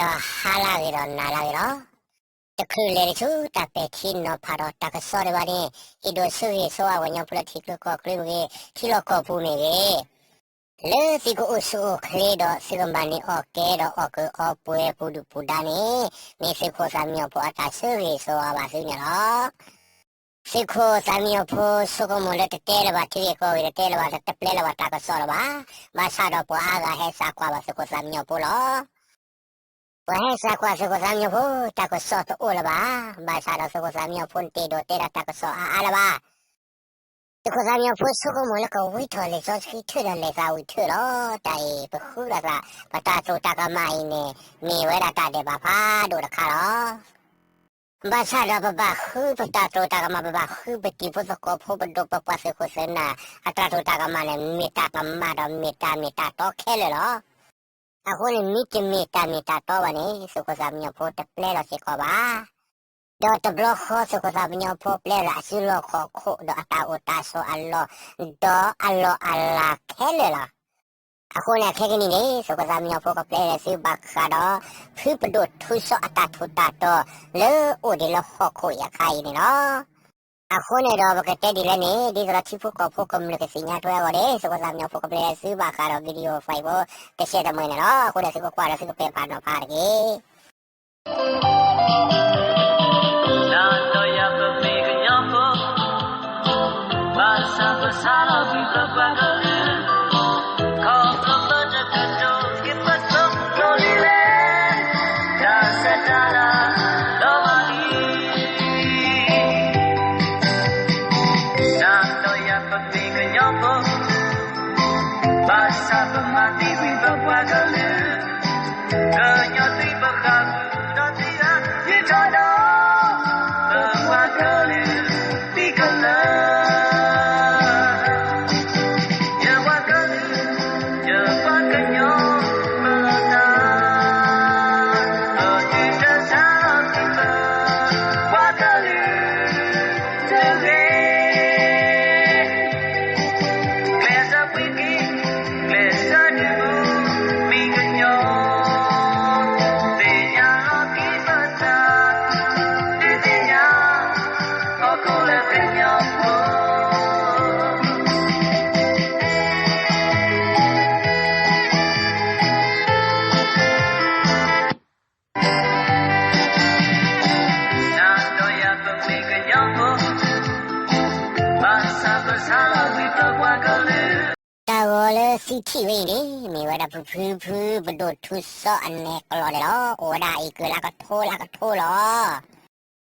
ဟါလၢအဂ့ၤဒီးနၤလၢအဂ့ၤလီၤ. တချုးလဲၤတဆူတၢ်ပဲာ်ထံနီၤဖးဒီးတၢ်ကစီၣ်ဒံးဘၣ်န့ၣ်, အဲၣ်ဒိးဆၢဂ့ၤဆၢဝါပှၤကညီဖိလၢထံချၢကီၢ်ချၢမ့ၢ်ဂ့ၤ, ထံလီၢ်ကီၢ်ပူၤမ့ၢ်ဂ့ၤ, လၢသုကအိၣ်ဆူၣ်အိၣ်ချ့ဒီးသုကမၤန့ၢ်အီၣ်ကဲဒီးအီၣ်ကုးအီပှဲၤပူၤဒုၣ်ပူၤဒါန့ၣ်, မ့ၢ်သုးခိၣ်သးမံညီၤဖိအတၢ်ဆၢဂ့ၤဆၢဝါဘၣ်သုန့ၣ်လီၤ. သုးခိၣ်သးမံညီၤဖိဆိကမိၣ်လၢတတဲလၢၤဘၣ်ထံဂ့ၢ်ကီၢ်ဂ့ၢ်, တတဲလၢၤဘၣ်, တပျဲလၢၤဘၣ်တၢ်ကစီၣ်လၢၤဘၣ်. ဘၣ်ဆၣ်ဒီးပှၤအါဂၤဟဲစးကွၢ်ဘၣ်သုးခိၣ်သးမံညီၤဖိလီၤ. ပှၤဟဲစးကွၢ်သုးခိၣ်သးမံညီၤဖိ တၢ်ကစီၣ်တအိၣ်လၢၤဘၣ်. ဘၣ်ဆၣ်ဒီးသုးခိၣ်သးမံညီၤဖိန့ၣ်တအဲၣ်ဒိးတဲဒၣ်တၢ်ကစီၣ်အါအါလၢၤဘၣ်. သုးခိၣ်သးမံညီၤဖိဆိကမိၣ်လၢကဝံထီၣ်လံာ်စီဆှံထၢၣ်ဒီးလဲၤသးဝံၤထၢၣ်လီၤ. တၢ်အံၤ ပဃုလိာ်သး ပတၢ်တိာ်တၢ်ကမၣ်အံၤန့ၣ် မ့ၢ်ဝဲဒၣ်တၢ်ဒဲးဘးဖးဒိၣ်တခါလီၤ. ဘၣ်ဆၣ်ဒီးပဘၣ်ဃုပတၢ်တိာ်တၢ်ကမၣ်, ပဘၣ်ဃုပတံၤဖိသကိးဖိ ပဒိၣ်ပပှၢ်သုးခိၣ်သုးနၢ် အတၢ်တိာ်တၢ်ကမၣ်န့ၣ် မ့ၢ်တၢ်ကမၣ်ဒီးမ့ၢ်တၢ်မ့ၢ်တၢ်တီခဲလၢာ်လီၤ. အဃိန့ၣ် မ့တမ့ၢ်တၢ်မ့ၢ်တၢ်တီဘၣ်န့ၣ် သုးခိၣ်သးမံညီၤဖိတပျဲလီၤစ့ၢ်ကီးဘၣ်. ဒီးတဘျီဃီသုးခိၣ်သးမံညီၤဖိပျဲလီၤအစုလီၢ်ခီၣ်ခိၣ် ဒီးအတၢ်အိၣ်တၢ်ဆိးအလီၢ်, ဒီးအလီၢ်အလၤခဲလၢာ်လီၤ. အဃိန့ၣ် အခဲကနံၣ်န့ၣ် သုးခိၣ်သးမံညီၤဖိကပျဲလီၤသုဘၣ်ဃးဒီး ဖုပဒိၣ်ထူစီအတၢ်ထူးတၢ်တီၤ လၢအိၣ်ဒံးလၢဟီၣ်ခိၣ်အံၤအခါအံၤန့ၣ်လီၤ. အဃိန့ၣ်ဒီးပကတဲဒ်လဲၣ်န့ၣ် ဒ်သိးဒီးထံဖိကီၢ်ဖိကမျၢၢ်ကသ့ၣ်ညါထွဲအဂီၢ်န့ၣ် သုးခိၣ်သးမံညီၤဖိကပျဲလီၤသုဘၣ်ဃးဒီး video file ဖိ တဆဲးတမှဲၤန့ၣ်လီၤ. အဃိန့ၣ်သုကကွၢ်ဒီးသုကပဲာ်ဖးနီၤဖးတက့ၢ်. နၤဒီးယၤပမ့ၢ်ကညီဖိ, ဘၣ်ဆၣ်ပဆါလီၤကွံာ်ပပှၤကလုာ်, ခီဖျိလၢတကတိၤက့ၤပစိကမီၤလံလဲၣ်, တၢ်ဆဲးတၢ်လၤဒီးဘၣ်လံ. နၤဒီးယၤပမ့ၢ်ကညီဖိ, ဘၣ်ဆၣ်ပမၤသံကွံာ်ပပှၤကလုာ်, ကညီသွံၣ်ပဃၣ်ဃုာ်ဒီးသံဂၤ, ယထီၣ်ဒီးပပှၤကလုာ်သံကလၢာ်, ယပှၤကလုာ်, ယပှၤကညီမၤလီၤတၢ်, ပတုၤတၢ်ဆါလီၤသံပ, ပှၤကလုာ်တဂ့ၤ. ကျဲးစၢးပှ့ၤက့ၤ, ကျဲးစၢးဒုးမူ, မ့ၢ်ကညီ, သ့ၣ်ညါလီၤက့ၤပသး, ဒုးသ့ၣ်ညါ, ဟီၣ်ခိၣ်လၢကညီဖိ နၤဒီးယၤပမ့ၢ်ကညီဖိ, ဘၣ်ဆၣ်ပဆါလီၤကွံာ်ပပှၤကလုာ်. တၢ်ဂီၤလၢသုထံၣ်ဝဲအံၤန့ၣ် မ့ၢ်ဝဲဒၣ်ပဖုဖုပဒိၣ်ထူစီအနဲၣ်ကျိာ်န့ၣ်လီၤ. အိၣ်ဝဲဒၣ်အံၤကုၢ်လၢအကထိလၢအကထိလီၤ.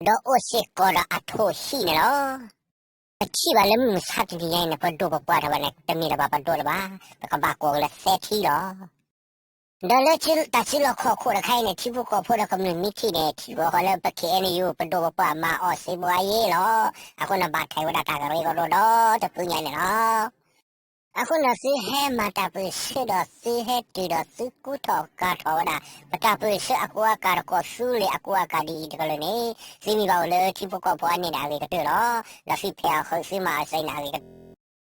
ဒီးအိၣ်စ့ၢ်ကီးဒီးအထိၣ်ဟံၣ်န့ၣ်လီၤ. ပထံၣ်ဘၣ်လၢမုၢ်မဆါတနံၤညါအံၤန့ၣ် ပဒိၣ်ပပှၢ်ထီၣ်ဘၣ်န့ၣ် တမ့ၢ်လၢၤဘၣ်ပဒိၣ်လၢၤဘၣ်, ပကဘၣ်ကိးက့ၤလၢသဲထံလီၤ. ဒီးလၢတၢ်စုလီၢ်ခီၣ်ခိၣ်တခါအံၤန့ၣ် ထံဖိကီၢ်ဖိဒီးကမျၢၢ်မ့ၢ်ထံၣ်န့ၣ် ထံၣ်ဘၣ်ဃီလၢပ ခ့ၣ်အဲၣ်ယူၣ် ပဒိၣ်ပပှၢ်မၤအီၣ်စ့ဘှါယ့လီၤ. အဃိန့ၣ် ဘၣ်ထွဲဝဲဒၣ်တၢ်ကရၢကရိဒီတဖုညါန့ၣ်လီၤ. အဃိန့ၣ် သုဟဲမၤတၢ်ပၢၢ်ဆၢဒီးသုဟဲတုၤဒီးသုကူထီၣ်ကၤထီၣ်ဝဲဒၣ် ပတၢ်ပၢၢ်ဆၢအကူအကၤတကီၢ် သူလ့ၤအကူအကၤဒ်အံၤတကလုာ်န့ၣ် သုမ့ၢ်ဘၣ်အိၣ်လၢထံဖိကီၢ်ဖိအန့ၣ်န့ၣ် အဂ့ၤကတၢၢ်လီၤ. ဒီးသုဖဲးအီၤဃုာ် သုမၤအီၤစ့န့ၣ် အဂ့ၤကတၢၢ်လီၤ.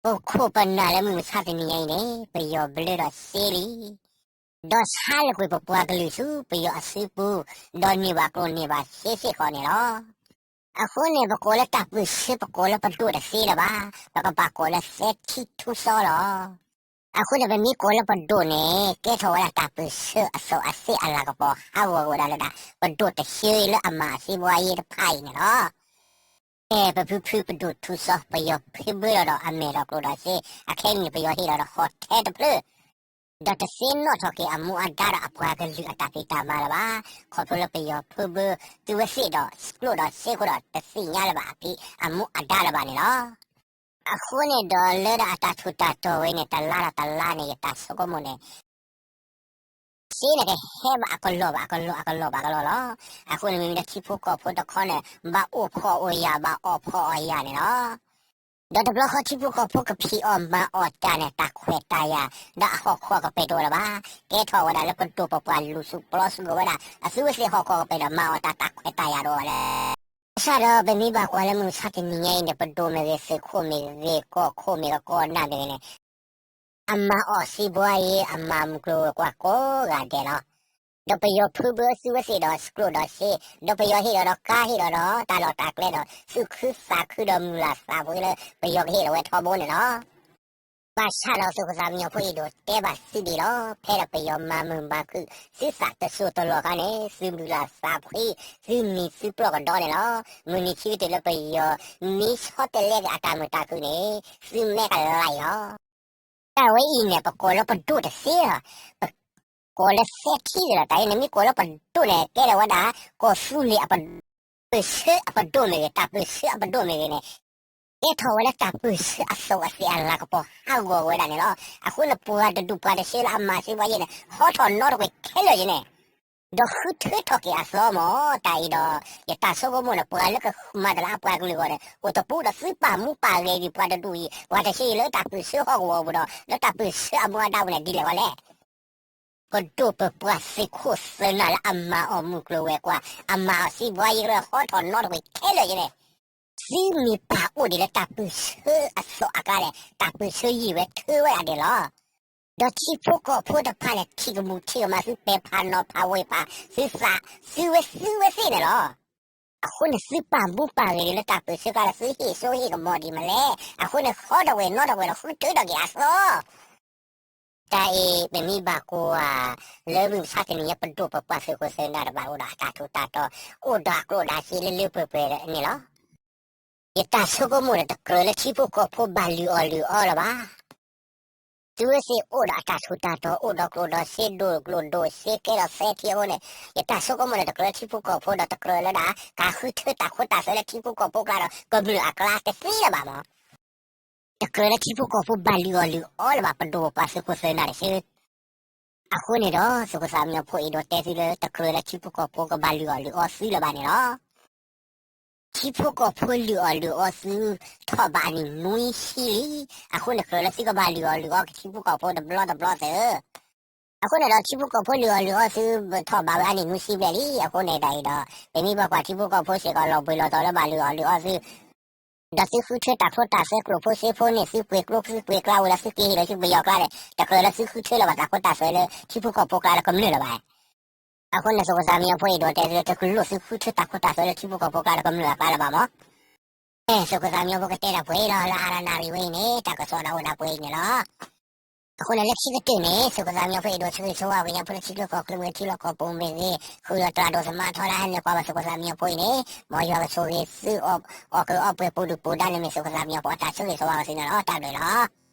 ပခိၣ်ပနၢ်လၢမုၢ်မဆါတနံၤညါအံၤန့ၣ် ပယီၤဘျၢဒီးစ့လံ ဒီးဆါလီၤကွံာ်ပပှၤကလုာ်ဆူပယီၤအစုပူၤ, ဒီးန့ၢ်ဘၣ်ကျိၣ်န့ၢ်ဘၣ်စ့စ့ၢ်ကီးန့ၣ်လီၤ. အဃိန့ၣ် ပကိးလၢတၢ်ပၢၢ်ဆၢ ပကိးလၢပဒိၣ်တသ့လၢၤဘၣ်, ပကဘၣ်ကိးလၢသဲထံထူစီလီၤ. အဃိန့ၣ် ပမ့ၢ်ကိးလၢပဒိၣ်န့ၣ် ကဲထီၣ်ဝဲဒၣ်တၢ်ပၢၢ်ဆၢအသိးအသ့အလၤကပီၤ ဟးဂီၤဝဲဒၣ်လၢဒၣ် ပဒိၣ်တဆၢအံၤလၢအမၤအစ့ဘှါယ့တဖၣ်အံၤန့ၣ်လီၤ. အဲ ပဖုဖုပဒိၣ်ထူစီ ပယီၤဖ့ဘၢလီၤဒီးအမဲာ်ဒီးကျိၤဒီးစ့, အခဲအံၤန့ၣ် ပယီၤဟ့ၣ်လီၤဒီးဟီၣ်ထဲတဖျၢၣ် ဒီးတသ့ၣ်နီၣ်ထီၣ်က့ၤအမူအဒါဒီးအပှၤကလုာ်အတၢ်ဖံးတၢ်မၤလၢၤဘၣ်. ခီဖျိလၢပယီၤဖ့ဘၢသုဝဲသ့ၣ်ဒီးကျိၣ်ဒီးစ့အဃိဒီး တသ့ၣ်ညါလၢၤဘၣ်အဖံးအမူအဒါလၢၤဘၣ်န့ၣ်လီၤ. အဃိန့ၣ်ဒီးလၢဒၣ်အတၢ်ထူးတၢ်တီၤဝဲန့ၣ် တလါဒီးတလါန့ၣ် ယတၢ်ဆိကမိၣ်န့ၣ် စ့န့ၣ်ကဟဲဘၣ်အကလီၢ်ဘၣ်အကလီၢ်အကလီၢ်ဘၣ်အကလီၢ်လီၤ. အဃိန့ၣ် မ့မ့ၢ်လၢထံဖိကီၢ်ဖိတခီန့ၣ် ဘၣ်အိၣ်ဖှီၣ်အိၣ်ယာ် ဘၣ်အီၣ်ဖှီၣ်အီၣ်ယာ်န့ၣ်လီၤ. ဒီးတဘျီဃီထံဖိကီၢ်ဖိကဖံးအီၣ်မၤအီၣ်တၢ်န့ၣ် တၢ်ခွဲးတၢ်ယာ် ဒီးအဟီၣ်ခိၣ်ကပဲာ်တအိၣ်လၢၤဘၣ်. ကဲထီၣ်ဝဲဒၣ်လၢပဒိၣ်ပပှၢ်လူၤဆူၣ်ပျီဆူၣ်ကဝဲဒၣ် အသုဝဲသ့ၣ်ဟီၣ်ခိၣ်ကပဲာ်ဒီးမၤအီၣ်တၢ် တၢ်ခွဲးတၢ်ယာ်တအိၣ်ဝဲလဲၣ်. ဘၣ်ဆၣ်ဒီးပမ့ၢ်ဘၣ်ကွၢ်လၢမုၢ်မဆါတနံၤညါအံၤန့ၣ် ပဒိၣ်မ့ၢ်ဂ့ၤ သုးခိၣ်မ့ၢ်ဂ့ၤ ကီၢ်ခိၣ်မ့ၢ်ဂ့ၤ ကီၢ်နၢ်မ့ၢ်ဂ့ၤန့ၣ် အမၤအီၣ်စ့ဘှါယ့ အမၤမုၢ်ကျိၤဝဲၤကွာ်ကိးဂၤဒဲးလီၤ. ဒီးပယီၤဖုဘၢသုဝဲသ့ၣ်ဒီးကျိၣ်ဒီးစ့, ဒီးပယီၤဟ့ၣ်ဒီးဒီးကါ ဟ့ၣ်ဒီးဒီးတၢ်လီၢ်တၢ်ကျဲဒီး သူၣ်ခုသးခုဒီးမုာ်လၤသးဖှံလၢ ပယီၤကဟ့ၣ်လီၤဝဲထီဘိန့ၣ်လီၤ. ဘၣ်ဆၣ်ဒီးသုးခိၣ်သးမံညီၤဖိအံၤဒိးတဲဘၣ်သုဒ်အံၤလီၤ. ဖဲဒီးပယီၤမၤမုာ်မၤခုၣ်သုသးတစိၢ်တလီၢ်အခါန့ၣ် သုမုာ်လၤသးဖှံ, သုမံၤသုပျီၢ်ကဒီးန့ၣ်လီၤ. မုၢ်နံၤခံကတၢၢ်လၢပယီၤမံဆီတလဲက့ၤအတၢ်မုာ်တၢ်ခုၣ်န့ၣ် သုမဲကလံလီၤ. တၢ်ဝဲအံၤန့ၣ် ပကိးလၢပဒိၣ်တသ့လီၤ. ပကိးလၢသဲထံသ့ၣ်လီၤ. တၢ်အံၤန့ၣ်မ့ၢ်ကိးလၢပဒိၣ်န့ၣ် ကဲထီၣ်ဝဲဒၣ် ကီၢ်သူလ့ၤအပဒိၣ်, ပၢၢ်ဆၢအပဒိၣ်မ့ၢ်ဂ့ၤ, တၢ်ပၢၢ်ဆၢအပဒိၣ်မ့ၢ်ဂ့ၤန့ၣ် ကဲထီၣ်ဝဲလၢတၢ်ပၢၢ်ဆၢအသိးအသးအလၤကပီၤဟးဂီၤဝဲဒၣ်န့ၣ်လီၤ. အဃိန့ၣ် ပှၤတဒူၣ်ပှၤတဆှၢလၢအမၤစ့ဝဲယဲၢ်န့ၣ် ဟီထီၣ်နီတဝဲခဲလၢာ်ယဲၢ်န့ၣ် ဒီးဃုထၢထီၣ်က့ၤအသီမး. တၢ်အံၤဒီး ယတၢ်ဆိကမိၣ်န့ၣ် ပှၤလၢကမၤတၢ်လၢအပှၤကလုာ်အဂီၢ်န့ၣ် အိၣ်တပူၤဒီးသုပာ်မူပာ်ဂဲၤဒံးပှၤတဒူၣ်အံၤ ပှၤတဆှၢအံၤလၢတၢ်ပၢၢ်ဆၢဟီၣ်ကဝီၤပူၤဒီး လၢတၢ်ပၢၢ်ဆၢအမူအဒါပူၤန့ၣ် ဒ်လဲၣ်ဝဲလဲၣ်. ပဒိၣ်ပပှၢ်သုးခိၣ်သုးနၢ်လၢအမၤအီၣ်မုၢ်ကျိၤဝဲၤကွာ်, အမၤအီၣ်စံးဘှါယဲၢ်ကျိၤဟီထီၣ်နီတဝဲခဲလၢာ်ယဲၢ်န့ၣ် သုမ့ၢ်ပာ်အိၣ်ဒံးလၢတၢ်ပၢၢ်ဆၢအသိးအကျါန့ၣ် တၢ်ပၢၢ်ဆၢယံာ်ဝဲထၢဝဲဒၣ်ဒဲးလီၤ. ဒီးထံဖိကီၢ်ဖိတဖၣ်န့ၣ် ထံၣ်ကမူၣ်ထံၣ်ကမၤသုပဲာ်ဖးနီၤဖးဝ့ၢ်ဖး သုသး သုဝဲသုဝဲသ့ၣ်န့ၣ်လီၤ. အဃိန့ၣ် သုပာ်မူပာ်ဂဲၤဒံးလၢတၢ်ပၢၢ်ဆၢကျါဒီး သုဟ့ၣ်စိဟ့ၣ်ကမီၤဒံးမးလဲၣ်. အဃိန့ၣ် ဟီတဝဲၢ်နီတဝဲၢ်ဒီး ဃုထၢထီၣ်က့ၤအသီ တၢ်အံၤ ပမ့ၢ်ဘၣ်ကွၢ် လၢမုၢ်မဆါတနံၤညါ ပဒိၣ်ပပှၢ်သုးခိၣ်သုးနၢ်တဘၣ်အိၣ်ဒီးအတၢ်ထူးတၢ်တီၤ အိၣ်ဒီးအကျိၣ်ဒီးစ့လၢလၢပှဲၤပှဲၤန့ၣ်လီၤ. ယတၢ်ဆိကမိၣ်န့ၣ် တကြၢးလၢထံဖိကီၢ်ဖိဘၣ်လုၢ်အီၣ်လုၢ်အီလၢၤဘၣ်. သုဝဲသ့ၣ်အိၣ်ဒီးအတၢ်ထူးတၢ်တီၤ အိၣ်ဒီးကျိၣ်ဒီးစ့ ဒိၣ်ကျိၣ်ဒိၣ်စ့ ကဲထီၣ်သဲထံအဃိန့ၣ် ယတၢ်ဆိကမိၣ်န့ၣ် တကြၢးလၢထံဖိကီၢ်ဖိဒီး တကြၢးလၢဒၣ် ကဃုထၢတၢ်ခိတၢ်သွဲလၢထံဖိကီၢ်ဖိကျါဒီး ကမျၢၢ်အကျါတသ့လၢၤဘၣ်မး. တကြၢးလၢထံဖိကီၢ်ဖိဘၣ်လုၢ်အီၣ်လုၢ်အီလၢၤဘၣ် ပဒိၣ်ပပှၢ်သုးခိၣ်သုးနၢ်တဆၢ အဃိန့ၣ်ဒီး သုးခိၣ်သးမံညီၤဖိအံၤဒိးတဲသုလၢ တကြၢးလၢထံဖိကီၢ်ဖိကဘၣ်လုၢ်အီၣ်လုၢ်အီသုလၢၤဘၣ်န့ၣ်လီၤ. ထံဖိကီၢ်ဖိလုၢ်အီၣ်လုၢ်အီသု ထီၣ်ဘးအနံၣ်နွံဆံလံ. အဃိန့ၣ် ကြၢးလၢသုကဘၣ်လုၢ်အီၣ်လုၢ်အီက့ၤထံဖိကီၢ်ဖိတဘျီတဘျီသု အဃိန့ၣ်ဒီး ထံဖိကီၢ်ဖိလုၢ်အီၣ်လုၢ်အီသု ထီၣ်ဘးဝဲအနံၣ်နွံဆံဘျဲၣ်လံ. အဃိန့ၣ်တၢ်အံၤဒီး ပမ့ၢ်ဘၣ်ကွၢ်ထံဖိကီၢ်ဖိစ့ၢ်ကီး လီၤဘှံးလီၤတီၤလၢဘၣ်လုၢ်အီၣ်လုၢ်အီသု ဒီးသုဃုထၢတၢ်ခိတၢ်သွဲကျိၣ်ဖိစ့ဖိန့ၣ် သုပှ့ၤကျိသုပှ့ၤကျါဝံၤလီၤ သုက့ၤဟ့ၣ်လီၤဆူပယီၤကျါန့ၣ် တကြၢးလၢသုဃုထၢလၢၤဘၣ် တၢ်ခိတၢ်သွဲလၢထံဖိကီၢ်ဖိကျါလၢကမျၢၢ်လၢၤဘၣ်. အဃိန့ၣ် သုးခိၣ်သးမံညီၤဖိအံၤဒိးတဲသုလၢ တကြၢးလၢသုဃုထၢတၢ်ခိတၢ်သွဲလၢထံဖိကီၢ်ဖိကျါလၢကမျၢၢ်အကျါလၢၤဘၣ်မး. သုးခိၣ်သးမံညီၤဖိကတဲတၢ်ပှဲၤအံၤလီၤ လၢအါရနၣ်ရံၣ်ဝဲအံၤန့ၣ် တၢ်ကစီၣ်ဒၣ်အိၣ်ဒၣ်ပှဲၤအံၤန့ၣ်လီၤ. အဃိန့ၣ် လၢခံကတၢၢ်န့ၣ် သုးခိၣ်သးမံညီၤဖိအံၤဒိးဆၢဂ့ၤဆၢဝါက့ၤ ကညီဖိလၢထံချၢကီၢ်ချၢမ့ၢ်ဂ့ၤ ထံလီၢ်ကီၢ်ပူၤမ့ၢ်ဂ့ၤ ဃုာ်ဒီးတၢ်ဒိၣ်သမါထီဒါဟဲနုာ်ကွၢ်ဘၣ်သုးခိၣ်သးမံညီၤဖိအံၤန့ၣ် မ်ယွၤကဆိၣ်ဂ့ၤသု အီၣ်ကုၢ်အီၣ်ပှဲၤပူၤဒုၣ်ပူၤဒါန့ၣ်မ့ၢ်သုးခိၣ်သးမံညီၤဖိအတၢ်ဆၢဂ့ၤဆၢဝါက့ၤသုန့ၣ်လီၤ. တၢ်ဘျုးလီၤ.